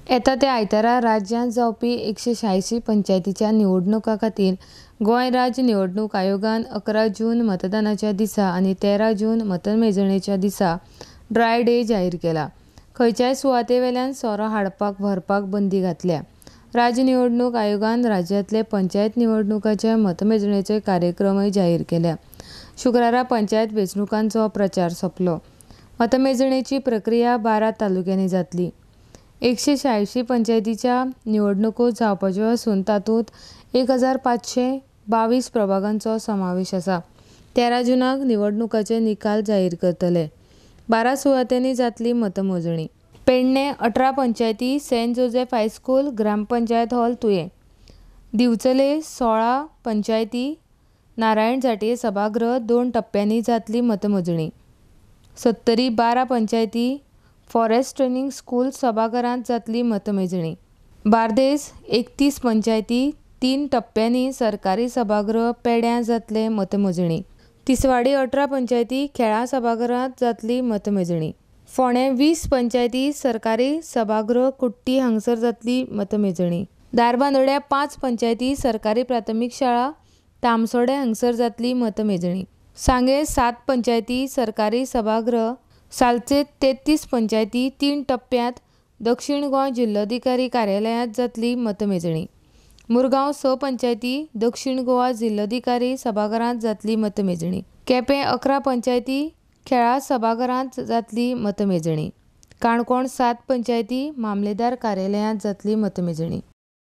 येता त्या आयतारा राज्यांत जावपी 186 पंचायतीच्या निवडणुकां खातीर गोंय राज्य निवडणूक आयोगान 11 जून मतदानाच्या दिसा आनी 13 जून मतमेजणेच्या दिसा ड्राय डे जाहीर केला. खंयच्याय सुवाते वेल्यान सोरो हाडपाक व्हरपाक बंदी घातल्या. राज्य निवडणूक आयोगान राज्यांतले पंचायत निवडणुकांचे मतमेजणेचे कार्यक्रमय जाहीर केल्या. शुक्रारा पंचायत वेंचणुकांचो प्रचार सोंपलो. मतमेजणेची प्रक्रिया 12 तालुक्यांनी जातली. 186 पंचायतीच्या निवडणुको जावपाच्यो आसून तातूंत 1522 प्रभागांचो समावेश आसा. 13 जुनाक निवडणुकाचे निकाल जाहीर करतले. 12 सुवातांनी जातली मतमेजणी. पेडणें 18 पंचायती सेंट जोझेफ हायस्कूल ग्रामपंचायत हॉल तुयें. दिवचले 16 पंचायती नारायण झांटये सभागृह 2 टप्प्यांनी जातली मतमेजणी. सत्तरी 12 पंचायती फॉरेस्ट ट्रेनिंग स्कूल सभाघरांत जातली मतमेजणी. बार्देस 31 पंचायती 3 टप्प्यांनी सरकारी सभागृह पेड्यां जातले मतमेजणी. तिसवाडी 18 पंचायती खेळां सभाघरांत जातली मतमेजणी. फोंडें 20 पंचायती सरकारी सभागृह कुट्टी हांगसर जातली मतमेजणी. धारबांदोड्या 5 पंचायती सरकारी प्राथमीक शाळा तामसोडे हांगसर जातली मतमेजणी. सांगें 7 पंचायती सरकारी सभागृह सालसेत 33 पंचायती 3 टप्प्यांत दक्षीण गोंय जिल्लोधिकारी कार्यालयांत जातली मतमेजणी. मुरगांव 6 पंचायती दक्षीण गोवा जिल्लोधिकारी सभाघरांत जातली मतमेजणी. केपें 11 पंचायती खेळां सभाघरांत जातली मतमेजणी. काणकोण 7 पंचायती मामलेदार कार्यालयांत जातली मतमेजणी.